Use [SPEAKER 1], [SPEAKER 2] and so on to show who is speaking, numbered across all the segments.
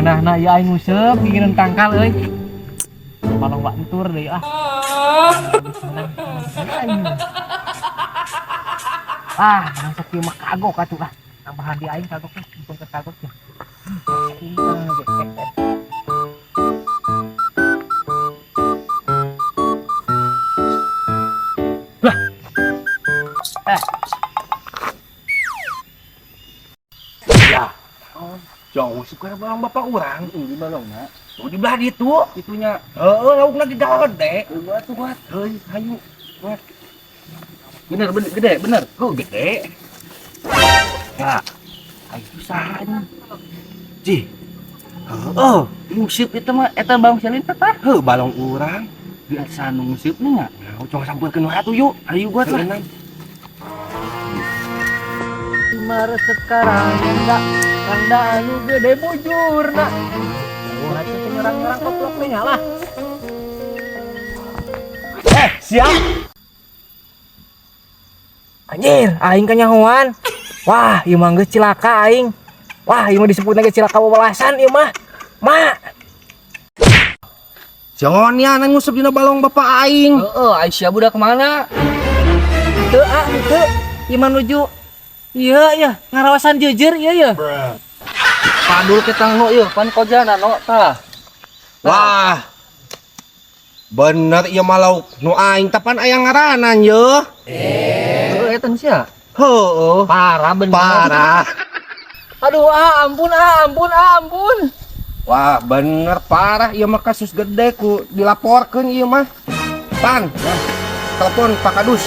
[SPEAKER 1] Ngeunahna ieu aing nguseup gigireun tangkal euy. Balong bak entur deui ah. Ah, menang sakieu mah kagok atuh ah. Tambahan di aing kagok teh, mumpung ke kagok teh. Lah. Eh.
[SPEAKER 2] Ya. Jauh suka balong bapak urang.
[SPEAKER 3] Di balongna.
[SPEAKER 2] Oh, di belah ditu.
[SPEAKER 3] Itunya.
[SPEAKER 2] Heeh, laukna ge gede.
[SPEAKER 3] Buat tuh buat.
[SPEAKER 2] Heuy, hayu. Buat.
[SPEAKER 3] Bener, bener gede, bener.
[SPEAKER 2] Oh, gede. Ya. Ayo susah. Ji. Heeh,
[SPEAKER 3] Nguseup itu mah eta balong selin teh tah.
[SPEAKER 2] heuh balong urang.
[SPEAKER 3] Di atas anu nguseup nih nya.
[SPEAKER 2] Nah, cuma sampeurkeun wae atuh yuk.
[SPEAKER 3] Ayo buat lah.
[SPEAKER 2] Heueuh.
[SPEAKER 1] Mar sekarang randa randa anu gede bujurna. Wah, itu teh nyerang-nyerang koplok nih lah.
[SPEAKER 2] Eh, siap.
[SPEAKER 1] Anjir, aing kanyahoan. Wah, ieu mah geus cilaka aing. Wah, ieu mah disebutna ge cilaka wewelasan ieu mah. Ma,
[SPEAKER 2] Jangan ya nguseup dina balong bapak aing.
[SPEAKER 3] Heeh, Aisyah budak kemana?
[SPEAKER 1] teu ah henteu. Ieu mah nuju ieu ya, ngarawasan jujur ieu ya.
[SPEAKER 3] Padul kita no ieu, pan kojana no tah.
[SPEAKER 2] Wah. Bener ieu mah lauk nu aing tapan aya ngaranan ye.
[SPEAKER 3] Heeh, eta sia.
[SPEAKER 2] Heeh.
[SPEAKER 3] Parah bener.
[SPEAKER 2] Parah.
[SPEAKER 1] Aduh, ah ampun, ah ampun, ah ampun.
[SPEAKER 2] Wah, bener parah ieu mah kasus gede ku dilaporkeun ieu mah. Pan, telepon Pak Kadus.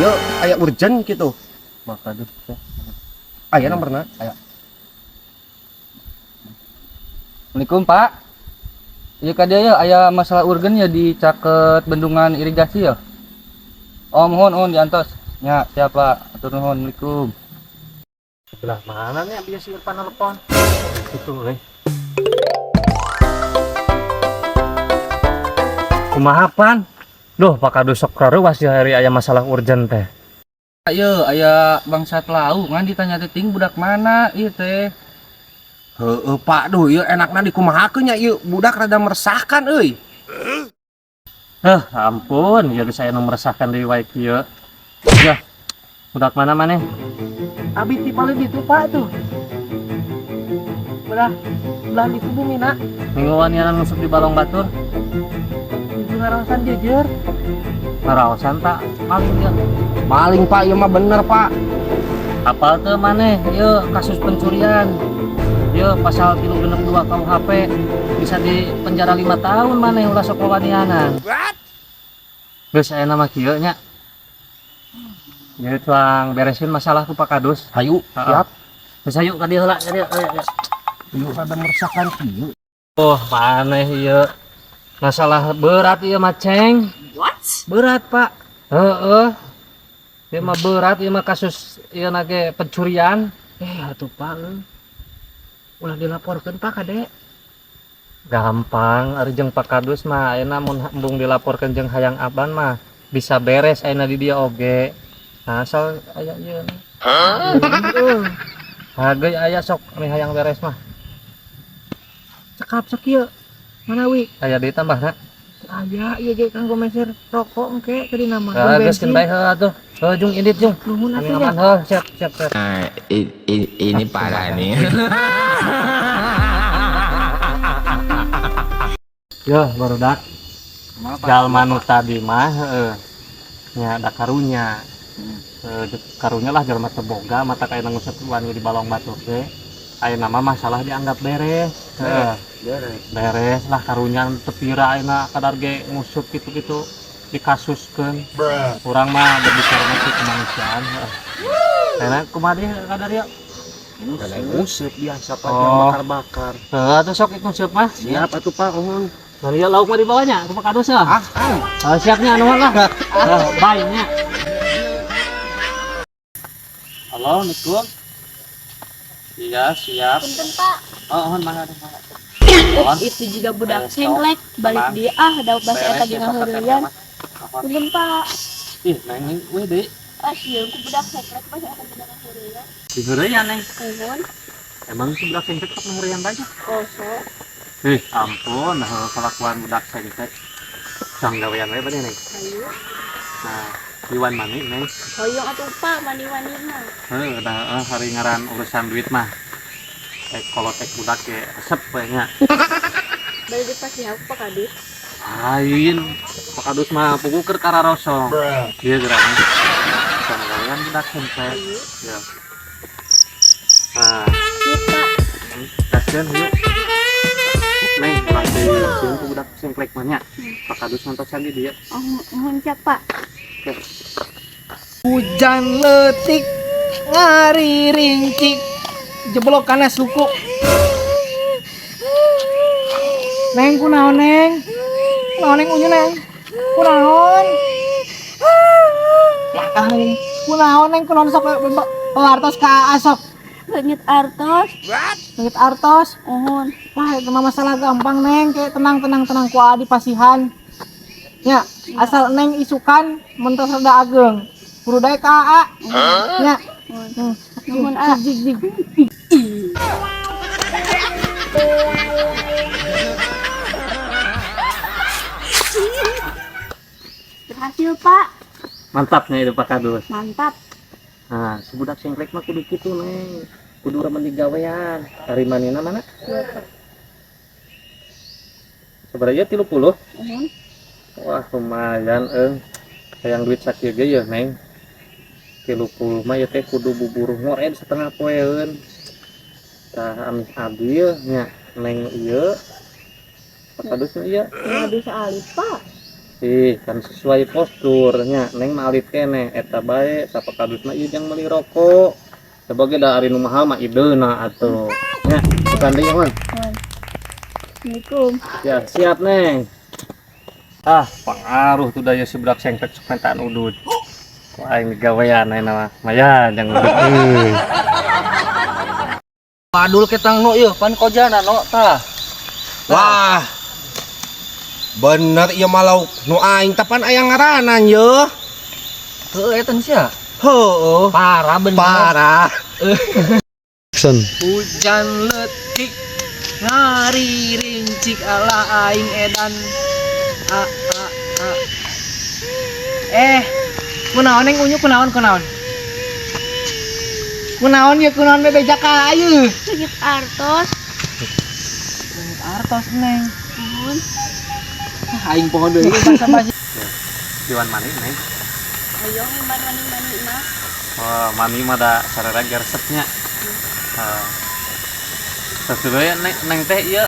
[SPEAKER 2] Ieu aya urgent gitu.
[SPEAKER 3] Pak Kadus.
[SPEAKER 2] Aya nomorna? Aya.
[SPEAKER 3] Assalamualaikum Pak. Iya ka dieu ya aya masalah urgen ya di caket bendungan irigasi ya. Oh mohon mohon diantos. Ya siap Pak. Atur nuhun. Assalamualaikum.
[SPEAKER 1] Sebelah mana nih biasa Irfan telepon? Itu euy. Kumaha pan? Duh, Pak Kadus sok rareuwas di hari aya masalah urgent teh.
[SPEAKER 3] Ayo, aya bangsat lau ngan ditanya teh ting budak mana ieu teh.
[SPEAKER 2] Heeh, Pak, duh ieu enakna dikumahakeun nya ieu budak rada meresahkan euy.
[SPEAKER 1] Heh, ampun, ya geus aya nu meresahkan deui wae kieu. Ya, budak mana maneh? Abi ti paling ditu Pak tuh. Belah belah ditu bumina. Mingguan yang nguseup di balong batur. Itu ngaraosan jujur. Ngaraosan tak maling ya.
[SPEAKER 2] Maling Pak, ieu mah bener Pak.
[SPEAKER 1] Apal teu maneh ieu kasus pencurian. Ieu pasal 362 KUHP bisa di penjara 5 tahun maneh ulah sok wawanianan. Geus aya nama kieu nya. Jadi tuang beresin masalah ku Pak Kadus.
[SPEAKER 2] Hayu,
[SPEAKER 1] Heeh.
[SPEAKER 2] siap.
[SPEAKER 1] Geus hayu ka dieu heula, ka dieu. Ayo, ayo.
[SPEAKER 2] Ieu rada meresahkan kieu.
[SPEAKER 1] Oh, maneh ieu. Masalah berat ieu mah, Ceng.
[SPEAKER 4] What?
[SPEAKER 1] Berat, Pak. Heeh. Ieu mah berat, ieu mah kasus ieu na ge pencurian.
[SPEAKER 4] Eh, atuh Pak. Ulah dilaporkeun Pak kade.
[SPEAKER 1] Gampang, ari jeung Pak Kadus mah ayeuna mun embung dilaporkeun jeung hayang aban mah bisa beres ayeuna di dieu oge. Nah, asal aya ieu. Heeh. Harga aya sok nih hayang beres mah.
[SPEAKER 4] Cekap sakieu. Manawi?
[SPEAKER 1] Aya deui tambahna.
[SPEAKER 4] Aya ieu ge kanggo meser rokok engke tadi nama.
[SPEAKER 1] Heeh, geus keun bae heuh atuh. Heuh jung indit jung.
[SPEAKER 4] Nuhun
[SPEAKER 1] Kami
[SPEAKER 4] atuh ya.
[SPEAKER 1] aman heuh, siap siap siap.
[SPEAKER 5] Nah, ini parah nih.
[SPEAKER 1] Yo, barudak. Jalma nu tadi mah heeh. Nya da karunya. Heuh, karunya lah jalma teu boga mata kaya nguseup wani di balong batur ge. Ayeuna mah masalah dianggap beres. Heeh.
[SPEAKER 2] Beres.
[SPEAKER 1] Beres lah karunya teu pira ayeuna kadar ge nguseup kitu-kitu dikasuskeun. Urang mah berbicara mah kemanusiaan heeh. Ayeuna kumaha deui kadar ieu?
[SPEAKER 2] Kada nguseup biasa Pak,
[SPEAKER 1] Oh.
[SPEAKER 2] bakar-bakar.
[SPEAKER 1] Heuh atuh sok nguseup mah.
[SPEAKER 2] Siap atuh Pak, nuhun.
[SPEAKER 1] Nah, ieu lauk mah dibawanya ku Pak Kadus ya.
[SPEAKER 2] Ah, ah.
[SPEAKER 1] Ah, siapnya nuhun lah. Ah, bye nya. Halo, Assalamualaikum. Iya, siap.
[SPEAKER 6] Punten Pak.
[SPEAKER 1] Oh, mohon mangga, mangga.
[SPEAKER 6] Itu juga budak
[SPEAKER 1] Beres,
[SPEAKER 6] sengklek balik
[SPEAKER 1] Tenang.
[SPEAKER 6] dia ah da basa eta
[SPEAKER 1] Beres
[SPEAKER 6] ge
[SPEAKER 1] ya, Pak,
[SPEAKER 6] ngaheureuyan.
[SPEAKER 1] mah.
[SPEAKER 6] Punten Pak.
[SPEAKER 1] Ih, neng we deui.
[SPEAKER 6] Ah sieun ku budak sengklek basa eta ge ngaheureuyan.
[SPEAKER 1] Diheureuyan, Neng.
[SPEAKER 6] Nuhun.
[SPEAKER 1] Emang si budak sengklek sok ngerian aja.
[SPEAKER 6] Kosong.
[SPEAKER 1] Ih, ampun, nah kelakuan budak sengklek. Sang gawean we bade, Neng.
[SPEAKER 6] Ayo.
[SPEAKER 1] Nah, Iwan mani, Neng.
[SPEAKER 6] Hoyong atuh Pak, mani-mani mah.
[SPEAKER 1] Heuh, dah hari ngaran urusan duit mah. Ek kolot ek budak ge resep we nya.
[SPEAKER 6] Bari dipasihan Pak Kadus.
[SPEAKER 1] Lain, Pak Kadus mah pugu keur kararosong. Ieu geurang. Sang gawean budak sengklek.
[SPEAKER 6] Ayo.
[SPEAKER 1] Ya. Nah,
[SPEAKER 6] Iya Pak.
[SPEAKER 1] Kasihan yuk. Neng, ulah teh sieun ku budak sengklek mah nya. Pak Kadus ngantosan di dieu.
[SPEAKER 6] Oh, mohon siap Pak.
[SPEAKER 4] Hujan letik ngariringkik jeblok kana suku. Neng, kunaon, Neng? Kunaon, Neng, unyu, Neng? Kunaon? Ya kah, Neng? Kunaon, Neng? Kunaon sok pelartos ka asok?
[SPEAKER 6] Leungit artos.
[SPEAKER 4] Leungit artos.
[SPEAKER 6] Uhun.
[SPEAKER 4] Wah, itu mah masalah gampang, Neng. Kayak tenang tenang tenang, ku adi pasihan. Ya, asal Neng isukan mentos rada ageng. Kudu daek ka AA. Ya. Hmm.
[SPEAKER 6] Nuhun, A.
[SPEAKER 4] Jig jig.
[SPEAKER 6] Berhasil Pak.
[SPEAKER 1] Mantapnya itu Pak Kadus.
[SPEAKER 6] Mantap.
[SPEAKER 1] Nah, si budak sengklek mah kudu kitu, Neng. Kudu remen digawean. Ari manina mana? Sebenarnya 30.
[SPEAKER 6] Uhun.
[SPEAKER 1] Wah, lumayan eung. Hayang duit sakieu ge yeuh, Neng. 30 mah ieu teh kudu bubur ngored setengah poeun. Tah amih adil nya, Neng ieu. Pak Kadus mah ieu.
[SPEAKER 6] Nggak bisa alit Pak.
[SPEAKER 1] Ih, kan sesuai posturnya. Neng mah alit keneh eta bae, tah Pak Kadus mah ieu jang meuli rokok. Sebagai da ari nu mahal mah ideuna atuh. Nya, bukan deui, Wan.
[SPEAKER 6] Assalamualaikum.
[SPEAKER 1] Ya, siap, Neng. Ah, pengaruh tuh daya si budak sengklek sok mintaan udut. Ku aing digawean ayeuna mah. Mayan jang udut. Euy.
[SPEAKER 3] Padul ketang no ieu pan kojana no tah.
[SPEAKER 2] Wah. Bener ieu mah lauk nu aing tapan aya ngaranan ye.
[SPEAKER 3] Heueuh eta sia.
[SPEAKER 2] Heueuh.
[SPEAKER 3] Parah bener.
[SPEAKER 2] Parah.
[SPEAKER 4] Hujan letik ngariringcik ala aing edan. A a a. Eh, kunaon, Neng, unyu kunaon kunaon? Kunaon ya, kunaon bebeja ka ayeuna?
[SPEAKER 6] Leungit artos.
[SPEAKER 4] Leungit artos, Neng.
[SPEAKER 6] Uhun.
[SPEAKER 4] Ah, aing poho deui basa basi.
[SPEAKER 1] Iwan mani, Neng.
[SPEAKER 6] Hoyong iman mani-mani mah.
[SPEAKER 1] Wah, mani mah da sarera ge resepnya. Sasudoya Neng, Neng teh ieu.